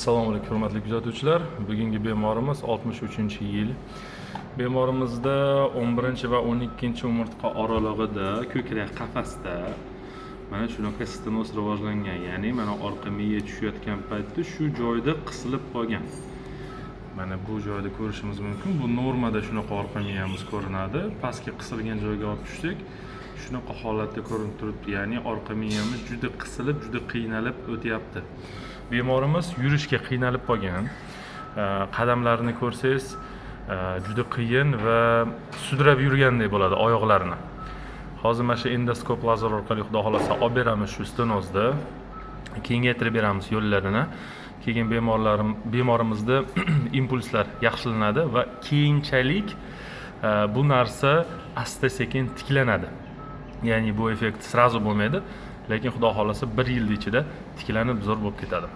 Assalomu alaykum, hurmatli kuzatuvchilar. Bugungi bemorimiz 63-yil. Bemorimizda 11 va 12 umurtqa oralig'ida, ko'krak qafasda mana shunaqa stenoz rivojlangan. Ya'ni mana orqa miya tushayotgan paytda shu joyda qisilib qolgan. Mana bu joyda ko'rishimiz mumkin. Bu normada shunaqa orqa miyamiz ko'rinadi. Pastga qisilgan joyga olib tushsak, shunaqa holatda ko'rinib turibdi. Ya'ni orqa miyamiz juda qisilib, juda qiynalib o'tyapti. Bemorimiz yurishga qiynalib qolgan. Qadamlarini ko'rsangiz, juda qiyin va sudrab yurgandek bo'ladi oyoqlarini. Hozir mana shu endoskop lazer orqali, xudo xohlasa, olib beramiz shu stenozni. Kengaytirib beramiz yo'llarini. Keyin bemorimizda impulslar yaxshilanadi va keyinchalik bu narsa asta sekin tiklanadi. Ya'ni bu effekt сразу bo'lmaydi, lekin xudo xohlasa, bir yilni ichida tiklanib, zo'r bo'lib ketadi.